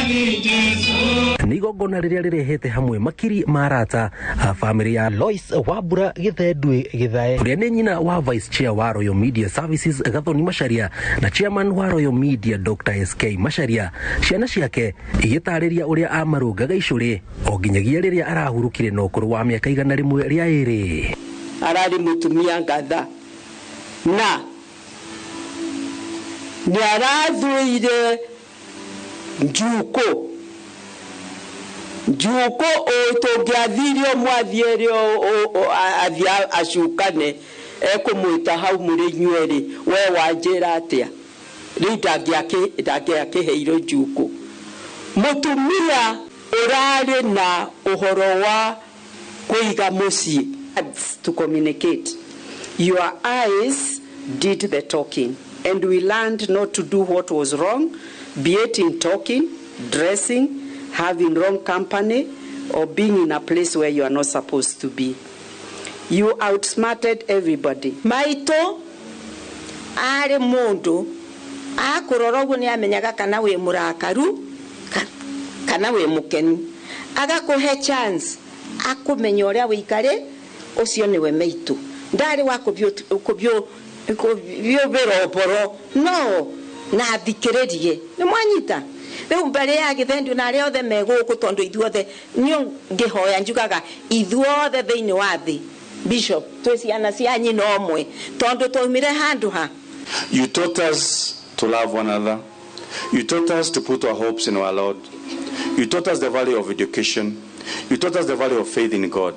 Nĩ igongona rĩrĩa rĩrehete hamwe makiri ma arata a bamĩrĩ ya Lois Wambura Gĩthendui Gĩthae, ũrĩa nĩ nyina wa Vice Chair wa Royal Media Services Gathoni Macharia na Chairman wa Royal Media Dr. SK Macharia, ciana ciake igĩtarĩria ũrĩa amarũngaga icũrĩ o nginyagia rĩrĩa arahurũkire na ũkũrũ wa mĩaka 102. Ararĩ mũtumia ngatha na nĩ arathuire njuko njuko tũngĩathirie mwathiĩ athiĩ acukane ekũmwĩta hau mũrĩ inyuerĩ, we wanjĩra atĩa rĩu ndangĩakĩheirwo njuko. Mũtumia ũrarĩ na ũhoro wa kũiga mũciĩ. To communicate. Your eyes did the talking, and we learned not to do what was wrong, be it in talking, dressing, having wrong company, or being in a place where you are not supposed to be. You outsmarted everybody. Maito arĩ mũndũ akũrora ũguo nĩ amenyaga kana wĩ mũrakaru kana wĩ mũkenu, agakũhe chance akũmenya ũrĩa wĩikare. Ũcio nĩwe Maitũ, ndarĩ wa kũbiũbĩra ũboro no na athikĩrĩrie. Nĩ mwanyita rĩu mbere ya Gĩthendio na arĩa othe me gũkũ, tondũ ithuothe niĩ ngĩhoya njugaga ithuothe thĩinĩ wa thĩ, Bishop, twĩ ciana cia nyina ũmwe, tondũ twaumire handũ ha. You taught us to love one another. You taught us to put our hopes in our Lord. You taught us the value of education. You taught us the value of faith in God.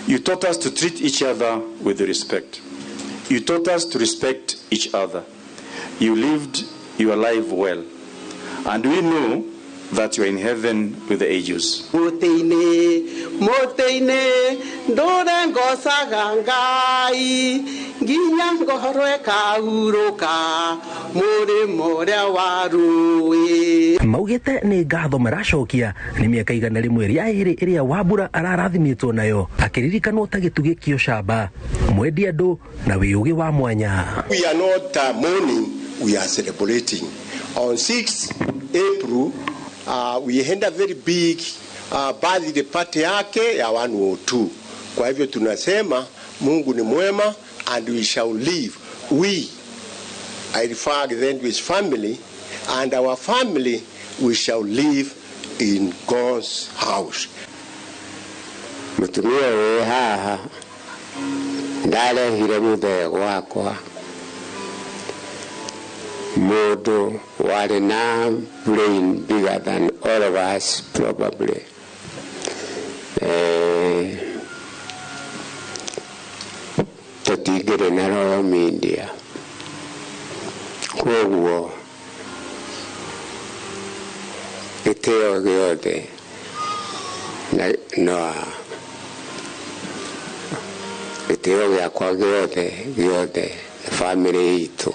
You taught us to treat each other with respect. You taught us to respect each other. You lived your life well. And we know that you are in heaven with the angels. Mũtĩ-inĩ, mũtĩ-inĩ, ndũre ngocaga Ngai, nginya ngoro ĩkahurũka, mũrĩmo ũrĩa wa rũĩ. Maugĩte nĩ ngatho maracokia nĩ mĩaka 102 ĩrĩa Wambura ararathimĩtwo nayo, akĩririkanwo ta gĩtugĩ kĩa ũcamba, mwendi andũ na wĩũgĩ wa mwanya. We are not mourning, we are celebrating. On 6 April, we had a very big birthday party yake ya 102. Kwa hivyo tunasema Mungu ni mwema and we shall live. We, I refer then to his family, and our family, we shall live in God's house. Mũtumia wĩ haha ndarehire mũthee gwakwa, mũndũ warĩ na brain bigger than all of us probably. Tũtingĩrĩ na Royal Media, koguo gĩtĩo gĩothe na gĩtĩo gĩakwa gĩothe gĩothe na bamĩrĩ itũ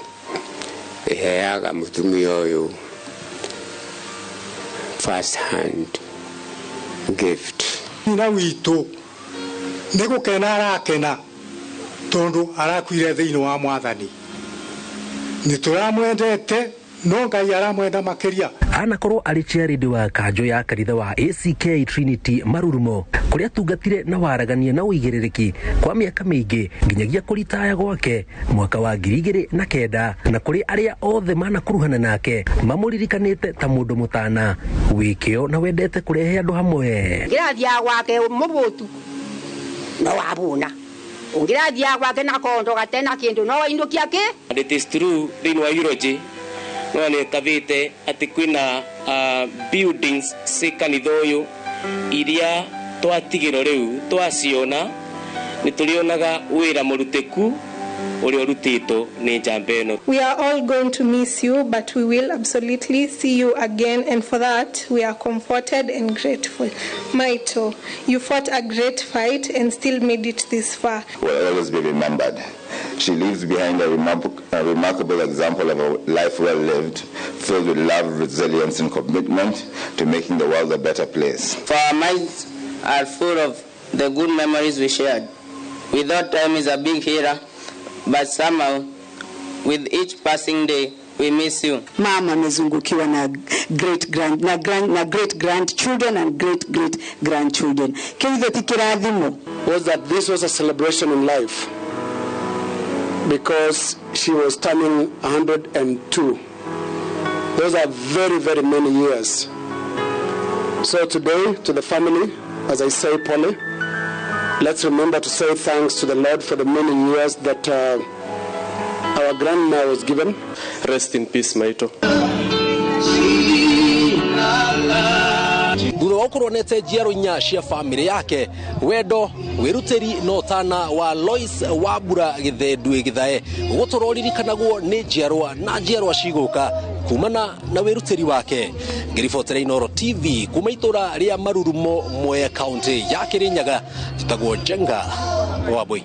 ĩheaga mũtumia ũyũ first hand gift. Nyina witũ nĩ gũkena arakena tondũ arakuire thĩinĩ wa Mwathani. Nĩ tũramwendete no Ngai aramwenda makĩria. Anakorwo arĩ chairlady wa kanjũ ya kanitha wa ACK Trinity Marurumo, kũrĩa atungatire na waragania na ũigĩrĩrĩki kwa mĩaka mĩingĩ nginyagia kũritaya gwake mwaka wa 2009, na kũrĩ arĩa othe manakuruhana nake mamũririkanĩte ta mũndũ mũtana wĩ kĩo na wendete kũrehe andũ hamwe. Ngĩrathiaga gwake mũbũtu no wabũna, ũngĩrathiaga gwake na kondo gatena kĩndũ no wainũkia kĩ. And it is true thĩinĩ wa eulogy no nĩ ĩkabĩte atĩ kwĩna buildings ci kanitha ũyũ iria twatigĩrwo rĩu twaciona nĩ tũrĩonaga wĩra mũrutĩku ũrĩa ũrutĩtwo nĩ njamba ĩno. We are all going to miss you, but we will absolutely see you again, and for that we are comforted and grateful. Maito, you fought a great fight and still made it this far. Will always be remembered. She leaves behind a remarkable example of a life well lived, filled with love, resilience, and commitment to making the world a better place. For our minds are full of the good memories we shared. We thought time is a big healer, but somehow, with each passing day, We miss you. Mama amezungukiwa na great grand, na grand, na great grandchildren and great great grandchildren. Kĩu ti kĩrathimo. Was that this was a celebration in life because she was turning 102. Those are very, very many years. So today, to the family, as I say, Polly, let's remember to say thanks to the Lord for the many years that our grandma was given. Rest in peace, Maito. Thutha wa gũkorwo nete njiaro inya cia bamĩrĩ yake, wendo, wĩrutĩri na ũtana wa Lois Wambura Gĩthendue Gĩthae gũtũra ũririkanagwo nĩ njiarwa na njiarwa cigũka kumana na wĩrutĩri wake. Ngĩribotera Inooro TV kuma itũra rĩa Marurumo, Mwea, kaunti ya Kirinyaga, njĩtagwo Njenga Wambui.